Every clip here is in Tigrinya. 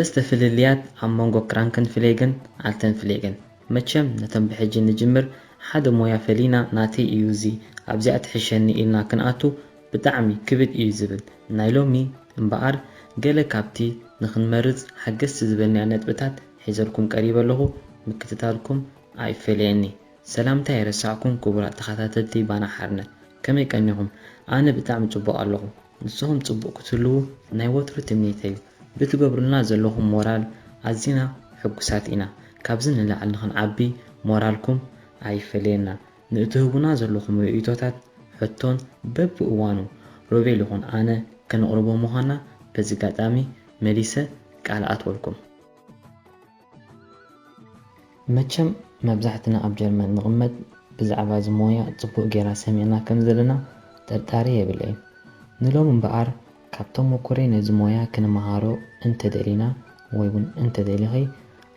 ሰለስተ ፍልልያት ኣብ መንጎ ክራንከንፍሌገን ኣልተንፍሌገን። መቸም ነቶም ብሕጂ ንጅምር ሓደ ሞያ ፈሊና ናተይ እዩ እዚ ኣብዚኣ ትሕሸኒ ኢልና ክንኣቱ ብጣዕሚ ክብድ እዩ ዝብል። ናይ ሎሚ እምበኣር ገለ ካብቲ ንኽንመርጽ ሓገዝቲ ዝበልናዮ ነጥብታት ሒዘልኩም ቀሪበ ኣለኹ። ምክትታልኩም ኣይፈለየኒ። ሰላምታ የረሳዕኩም ክቡራት ተኸታተልቲ ባና ሓርነት፣ ከመይ ቀኒኹም? ኣነ ብጣዕሚ ጽቡቕ ኣለኹ። ንስኹም ጽቡቕ ክትህልዉ ናይ ወትሩ ትምኒተይ እዩ። ብትገብሩልና ዘለኹም ሞራል ኣዚና ሕጉሳት ኢና። ካብዚ ንላዕሊ ንኽንዓቢ ሞራልኩም ኣይፈለየና። ንእትህቡና ዘለኹም ርእይቶታት፣ ሕቶን በብእዋኑ ሮቤል ይኹን ኣነ ከነቕርቦ ምዃንና በዚ ኣጋጣሚ መሊሰ ቃል ኣትወልኩም። መቸም መብዛሕትና ኣብ ጀርመን ንቕመጥ ብዛዕባ እዚ ሞያ ጽቡቕ ጌራ ሰሚዕና ከም ዘለና ጥርጣሬ የብለይን። ንሎም እምበኣር ካብ ተሞኩረይ ነዚ ሞያ ክንመሃሮ እንተደሊና ወይ እውን እንተደሊኺ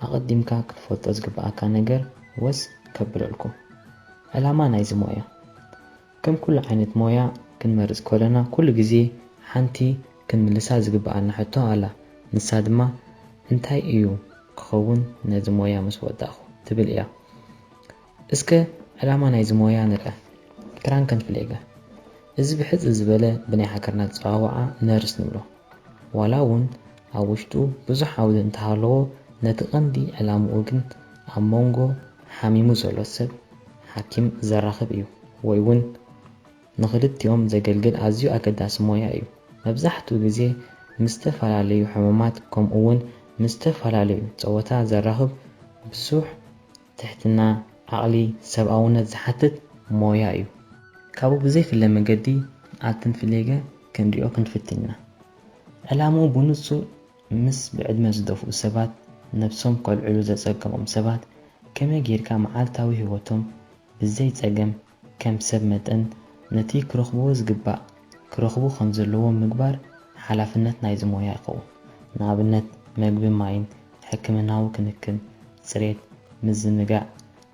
ኣቐዲምካ ክትፈልጦ ዝግብኣካ ነገር ወስ ከብለልኩም። ዕላማ ናይዚ ሞያ። ከም ኩሉ ዓይነት ሞያ ክንመርጽ ከለና ኩሉ ግዜ ሓንቲ ክንምልሳ ዝግብኣና ሕቶ ኣላ። ንሳ ድማ እንታይ እዩ ክኸውን ነዚ ሞያ ምስ ወዳእኹ ትብል እያ። እስከ ዕላማ ናይዚ ሞያ ንርአ። ክራንከንፍሌገ። እዚ ብሕጽር ዝበለ ብናይ ሃገርና ኣጸዋውዓ ነርስ ንብሎ። ዋላ እውን ኣብ ውሽጡ ብዙሕ ዓውዲ እንተሃለዎ ነቲ ቀንዲ ዕላምኡ ግን ኣብ መንጎ ሓሚሙ ዘሎ ሰብ ሓኪም ዘራኽብ እዩ ወይ እውን ንኽልቲኦም ዘገልግል ኣዝዩ ኣገዳሲ ሞያ እዩ። መብዛሕትኡ ግዜ ምስ ዝተፈላለዩ ሕሙማት ከምኡ እውን ምስ ዝተፈላለዩ ጸወታ ዘራኽብ ብዙሕ ትሕትና፣ ዓቕሊ፣ ሰብኣውነት ዝሓትት ሞያ እዩ። ካብኡ ብዘይፍለ መገዲ ኣልተንፍሌገ ክንሪኦ ክንፍትን ኢና። ዕላምኡ ብንጹር ምስ ብዕድመ ዝደፍኡ ሰባት፣ ነብሶም ከልዕሉ ዘጸገሞም ሰባት፣ ከመይ ጌርካ መዓልታዊ ህይወቶም ብዘይ ጸገም ከም ሰብ መጠን ነቲ ክረኽብዎ ዝግባእ ክረኽቡ ከም ዘለዎም ምግባር ሓላፍነት ናይዚ ሞያ ይኸውን። ንኣብነት መግብን ማይን፣ ሕክምናዊ ክንክን፣ ጽሬት፣ ምዝንጋዕ፣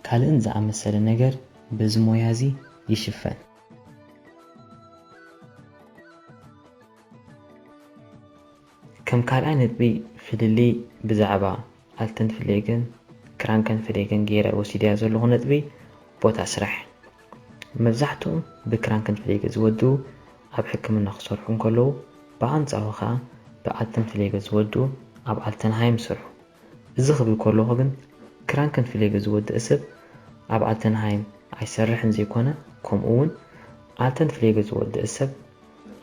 ካልእን ዝኣመሰለ ነገር በዚ ሞያ እዚ ይሽፈን። ከም ካልኣይ ነጥቢ ፍልልይ ብዛዕባ ኣልተንፍሌገን ክራንከንፍሌገን ገይረ ወሲደያ ዘለኹ ነጥቢ ቦታ ስራሕ። መብዛሕትኦም ብክራንከንፍሌገ ዝወድኡ ኣብ ሕክምና ክሰርሑ እንከለዉ ብኣንጻሩ ኸኣ ብኣልተንፍሌገ ዝወድኡ ኣብ ኣልተንሃይም ይሰርሑ። እዚ ክብል ከለኹ ግን ክራንከንፍሌገ ዝወድእ ሰብ ኣብ ኣልተንሃይም ኣይሰርሕን ዘይኮነ ከምኡ እውን ኣልተንፍሌገ ዝወድእ ሰብ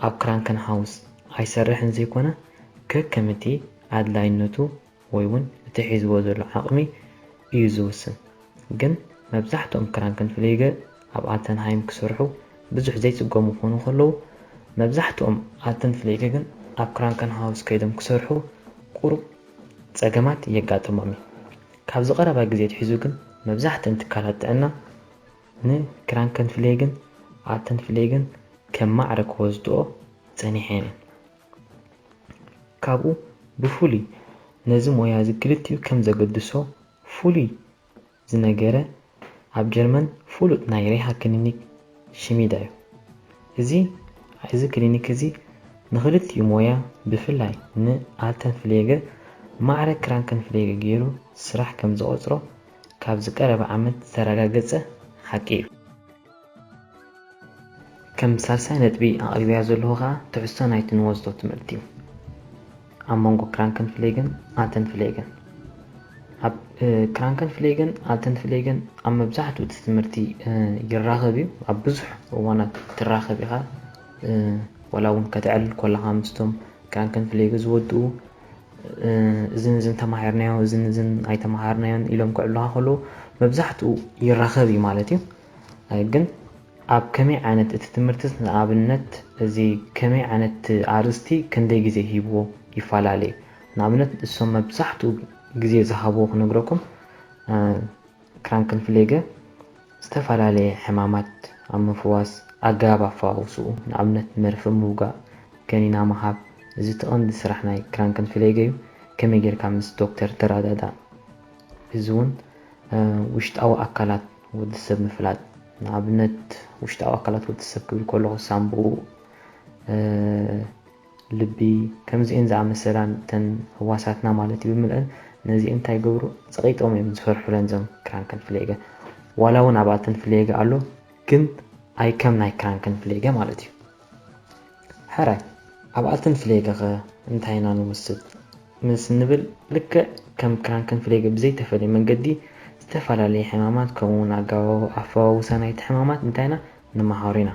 ኣብ ክራንከንሃውስ ኣይሰርሕን ዘይኮነ ከከምቲ ኣድላይነቱ ወይ እውን እቲ ሒዝዎ ዘሎ ዓቕሚ እዩ ዝውስን። ግን መብዛሕትኦም ክራንከንፍሌገ ኣብ ኣልተንሃይም ክሰርሑ ብዙሕ ዘይጽገሙ ክኾኑ ከለዉ መብዛሕትኦም ኣልተንፍሌገ ግን ኣብ ክራንከንሃውስ ከይዶም ክሰርሑ ቁሩብ ጸገማት የጋጥሞም እዩ። ካብዚ ቀረባ ግዜ ኣትሒዙ ግን መብዛሕትአን ትካላት ጥዕና ንክራንከንፍሌግን ኣልተንፍሌግን ከም ማዕረ ክወስድኦ ጸኒሐን እየን። ካብኡ ብፍሉይ ነዚ ሞያ እዚ ክልቲኡ ከም ዘገድሶ ፍሉይ ዝነገረ ኣብ ጀርመን ፍሉጥ ናይ ሬሃ ክሊኒክ ሽሚዳ እዩ። እዚ እዚ ክሊኒክ እዚ ንኽልቲኡ ሞያ ብፍላይ ንኣልተንፍሌገ ማዕረ ክራንከንፍሌገ ገይሩ ስራሕ ከም ዝቖጽሮ ካብዚ ቀረባ ዓመት ዝተረጋገጸ ሓቂ እዩ። ከም ሳልሳይ ነጥቢ ኣቕሪበያ ዘለኹ ኸኣ ትሕዝቶ ናይቲ ንወስዶ ትምህርቲ እዩ። ኣብ መንጎ ክራንከንፍሌግን ኣልተንፍሌግን። ኣብ ክራንከንፍሌግን ኣልተንፍሌግን ኣብ መብዛሕትኡ እቲ ትምህርቲ ይራኸብ እዩ። ኣብ ብዙሕ እዋናት ትራኸብ ኢኻ። ዋላ እውን ከተዕልል ኮለኻ ምስቶም ክራንከንፍሌግ ዝወድኡ እዝን እዝን ተማሂርናዮ እዝን እዝን ኣይተማሃርናዮን ኢሎም ክዕሉኻ ከለዉ መብዛሕትኡ ይራኸብ እዩ ማለት እዩ። ግን ኣብ ከመይ ዓይነት እቲ ትምህርቲ ንኣብነት እዚ ከመይ ዓይነት ኣርእስቲ ክንደይ ግዜ ሂብዎ ይፈላለ እዩ። ንኣብነት እሶም መብዛሕትኡ ግዜ ዝሃብዎ ክነግረኩም ክራንክንፍሌገ ዝተፈላለየ ሕማማት ኣብ ምፍዋስ ኣገባብ ኣፈዋውስኡ ንኣብነት መርፍእ ምውጋእ፣ ከኒና ምሃብ፣ እዚ እቲ ቀንዲ ስራሕ ናይ ክራንክንፍሌገ እዩ። ከመይ ጌርካ ምስ ዶክተር ትረዳዳእ፣ እዚ እውን ውሽጣዊ ኣካላት ወዲ ሰብ ምፍላጥ፣ ንኣብነት ውሽጣዊ ኣካላት ወዲ ሰብ ክብል ከለኹ ሳምብኡ፣ ልቢ፣ ከምዚኤን ዝኣመሰላን እተን ህዋሳትና ማለት እዩ ብምልአን ነዚ እንታይ ገብሩ ጸቒጦም እዮም ዝፈርሑለን እዞም ክራንከንፍሌገ። ዋላ እውን ኣብ ኣልተንፍሌገ ኣሎ፣ ግን ኣይ ከም ናይ ክራንከንፍሌገ ማለት እዩ። ሕራይ ኣብ ኣልተንፍሌገ ኸ እንታይ ኢና ንወስድ ምስ ንብል፣ ልክዕ ከም ክራንከንፍሌገ ብዘይተፈለየ መንገዲ ዝተፈላለየ ሕማማት ከምኡ እውን ኣገባብ ኣፈዋውሳ ናይቲ ሕማማት እንታይ ኢና ንመሃሩ ኢና።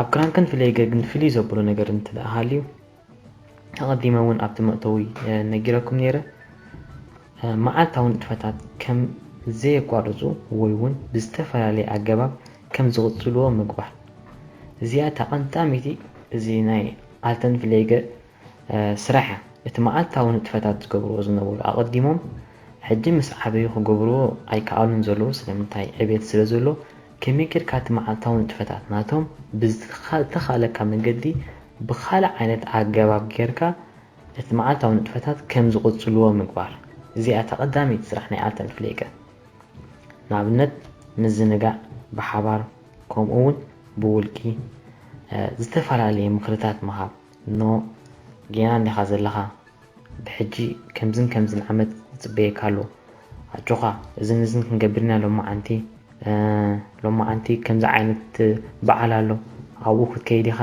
ኣብ ክራንከንፍሌገ ግን ፍልይ ዘብሎ ነገር እንተ ደኣ ሃልዩ፣ ኣቐዲመ እውን ኣብቲ መእተዊ ነጊረኩም ነይረ። መዓልታዊ ንጥፈታት ከም ዘየቋርጹ ወይ እውን ብዝተፈላለየ ኣገባብ ከም ዝቕጽልዎ ምግባር። እዚኣ እታ ቀንጣሚቲ እዚ ናይ ኣልተንፍሌገ ስራሕ እያ። እቲ መዓልታዊ ንጥፈታት ዝገብርዎ ዝነበሩ ኣቐዲሞም ሕጂ ምስ ዓበዩ ክገብርዎ ኣይከኣሉን ዘለዉ። ስለምንታይ? ዕብየት ስለ ዘሎ። ከመይ ጌርካ እቲ መዓልታዊ ንጥፈታት ናቶም ብዝተኻለካ መንገዲ ብኻልእ ዓይነት ኣገባብ ጌርካ እቲ መዓልታዊ ንጥፈታት ከም ዝቕጽልዎ ምግባር። እዚኣ እታ ቀዳመይቲ ስራሕ ናይ ኣልተንፍሌገ። ንኣብነት ምዝንጋዕ ብሓባር ከምኡ እውን ብውልቂ ዝተፈላለየ ምኽርታት ምሃብ። ኖ ጌና እንዲኻ ዘለኻ፣ ብሕጂ ከምዝን ከምዝን ዓመት ዝፅበየካ ኣሎ፣ ኣጆኻ እዝን እዝን ክንገብር ኢና ሎማዓንቲ፣ ሎማዓንቲ ከምዚ ዓይነት በዓል ኣሎ ኣብኡ ክትከይድ ኢኻ።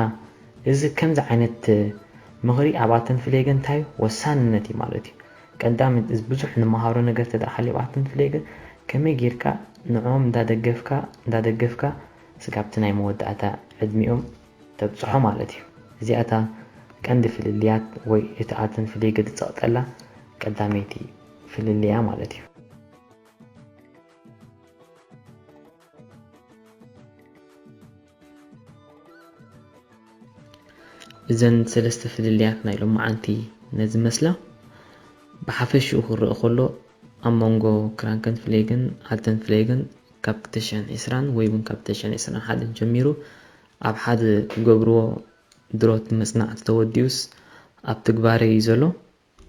እዚ ከምዚ ዓይነት ምኽሪ ኣብ ኣተንፍሌገ እንታይ ወሳንነት እዩ ማለት እዩ። ቀዳሚ እዚ ብዙሕ ንመሃሮ ነገር ተደኣ ሃልዩ ኣብ ኣተንፍሌገ ከመይ ጌርካ ንዕኦም እንዳደገፍካ እንዳደገፍካ ስጋብቲ ናይ መወዳእታ ዕድሚኦም ተብጽሖ ማለት እዩ። እዚኣታ ቀንዲ ፍልልያት ወይ እቲ ኣተንፍሌገ ዝጸቕጠላ ቀዳመይቲ ፍልልያ ማለት እዩ። እዘን ሰለስተ ፍልልያት ናይ ሎማዓንቲ ነዚ መስላ። ብሓፈሽኡ ክረአ ከሎ ኣብ መንጎ ክራንከንፍሌግን ኣልተንፍሌግን ካብ ክልተ ሽሕን ዕስራን ወይ እውን ካብ ክልተ ሽሕን ዕስራን ሓደን ጀሚሩ ኣብ ሓደ ክገብርዎ ድሮት መጽናዕቲ ተወዲኡስ ኣብ ትግባረ እዩ ዘሎ።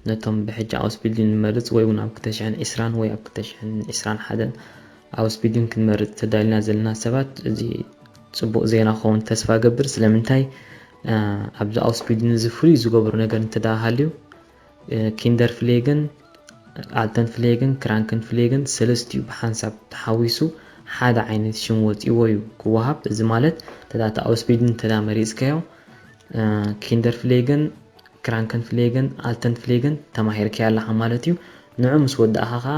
ነቶም ብሕጂ ኣውስቢልዲንግ ንመርጽ ወይ እውን ኣብ ክልተ ሽሕን ዕስራን ወይ ኣብ ክልተ ሽሕን ዕስራን ሓደን ኣውስቢልዲንግ ክንመርጽ ተዳሊና ዘለና ሰባት፣ እዚ ጽቡቕ ዜና ክኸውን ተስፋ እገብር። ስለምንታይ? ኣብዚ ኣውስቢልዲንግ እዚ ፍሉይ ዝገብሮ ነገር እንተ ደኣ ሃልዩ፣ ኪንደር ፍሌግን ኣልተን ፍሌግን ክራንክን ፍሌግን ሰለስቲኡ ብሓንሳብ ተሓዊሱ ሓደ ዓይነት ሽም ወጺዎ እዩ ክወሃብ። እዚ ማለት እንተ ደኣ እቲ ኣውስቢልዲንግ እንተ ደኣ መሪጽካዮ፣ ኪንደር ፍሌግን ክራንከን ፍሌግን ኣልተን ፍሌግን ተማሂርካዮ ኣለኻ ማለት እዩ። ንዑ ምስ ወዳእኻ ኸኣ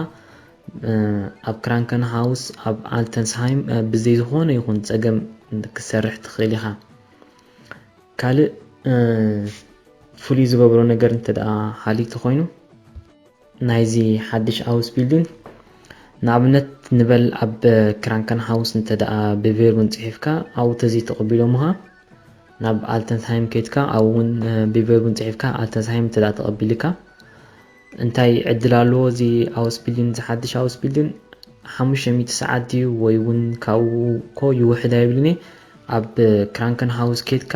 ኣብ ክራንከን ሃውስ ኣብ ኣልተንስሃይም ብዘይ ዝኾነ ይኹን ጸገም ክትሰርሕ ትኽእል ኢኻ። ካልእ ፍሉይ ዝገብሮ ነገር እንተ ደኣ ሃልዩ ተኾይኑ፣ ናይዚ ሓድሽ ኣውስቢልዲንግ ንኣብነት ንበል ኣብ ክራንከን ሃውስ እንተ ደኣ ብቬርቡን ጽሒፍካ ኣብኡ ተዘይተቐቢሎምኻ ናብ ኣልተንስሃይም ከይድካ ኣብኡ እውን ብቬርቡን ጽሒፍካ ኣልተንስሃይም እንተ ደኣ ተቐቢልካ እንታይ ዕድል ኣለዎ? እዚ ኣውስቢልዲንግ እዚ ሓድሽ ኣውስቢልዲንግ ሓሙሽተ ሚእቲ ሰዓት ድዩ ወይ እውን ካብኡ እኮ ይውሕድ ኣይብልን እየ። ኣብ ክራንከን ሃውስ ከይድካ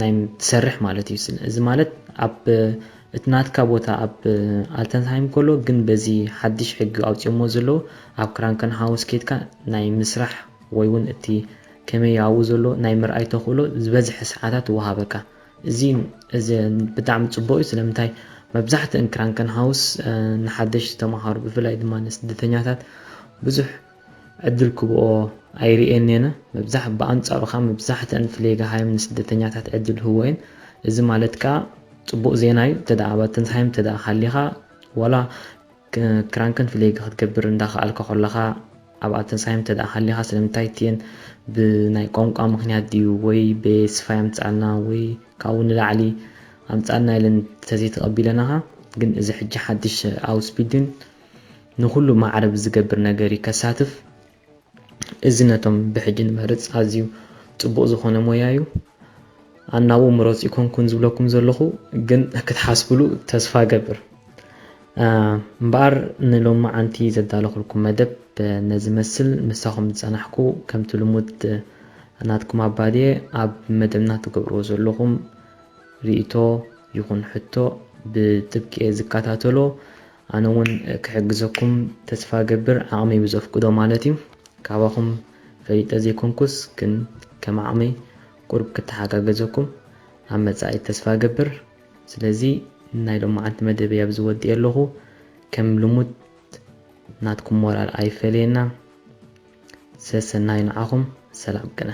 ናይ ትሰርሕ ማለት እዩ። እዚ ማለት ኣብ እቲ ናትካ ቦታ ኣብ ኣልተንስሃይም ከሎ ግን በዚ ሓድሽ ሕጊ ኣውፂኦሞ ዘለዉ ኣብ ክራንከን ሃውስ ከይድካ ናይ ምስራሕ ወይ እውን እቲ ከመይ ኣብኡ ዘሎ ናይ ምርኣይ ተኽእሎ ዝበዝሐ ሰዓታት ይወሃበካ። እዚ እዚ ብጣዕሚ ጽቡቕ እዩ። ስለምንታይ መብዛሕትአን ክራንከን ሃውስ ንሓደሽቲ ተምሃሮ ብፍላይ ድማ ንስደተኛታት ብዙሕ ዕድል ክብኦ ኣይርእየን እየነ። መብዛሕ ብኣንጻሩ ከዓ መብዛሕትአን ፍሌገ ሃይም ንስደተኛታት ዕድል ህቦ እየን። እዚ ማለት ከዓ ጽቡቕ ዜና እዩ። እንተ ደኣ ኣብ ኣተንስሃይም እንተ ደኣ ሃሊኻ ዋላ ክራንክን ፍሌግ ክትገብር እንዳኸኣልካ ከለኻ ኣብ ኣተንሳይም እንተ ደኣ ሃሊኻ ስለምንታይ እቲኤን ብናይ ቋንቋ ምኽንያት ድዩ ወይ ብስፋይ ኣምጻልና ወይ ካብኡ ንላዕሊ ኣምጻልና ኢለን ተዘይተቐቢለናኻ ግን እዚ ሕጂ ሓድሽ ኣውስቢድን ንኹሉ ማዕረ ብዝገብር ነገር እዩ ከሳትፍ። እዚ ነቶም ብሕጂ ንመርጽ ኣዝዩ ጽቡቕ ዝኾነ ሞያ እዩ። ኣናብኡ ምረጹ ይኮንኩን ዝብለኩም ዘለኹ ግን ክትሓስብሉ ተስፋ እገብር። እምበኣር ንሎማዓንቲ ዘዳለኹልኩም መደብ ነዚ መስል ምሳኹም ዝጸናሕኩ ከምቲ ልሙድ ናትኩም ኣባድየ ኣብ መደብና ትገብርዎ ዘለኹም ርእይቶ ይኹን ሕቶ ብጥብቂ እየ ዝከታተሎ። ኣነ እውን ክሕግዘኩም ተስፋ እገብር ዓቕመይ ብዘፍቅዶ ማለት እዩ። ካባኹም ፈሊጠ ዘይኮንኩስ ግን ከም ዓቕመይ ቁሩብ ክተሓጋገዘኩም ኣብ መጻኢ ተስፋ ገብር። ስለዚ ናይ ሎማዓንቲ መደበይ ኣብዚ ወዲኤ ኣለኹ። ከም ልሙድ ናትኩም ሞራል ኣይፈለየና። ሰሰናዩ ንዓኹም። ሰላም ቅነ።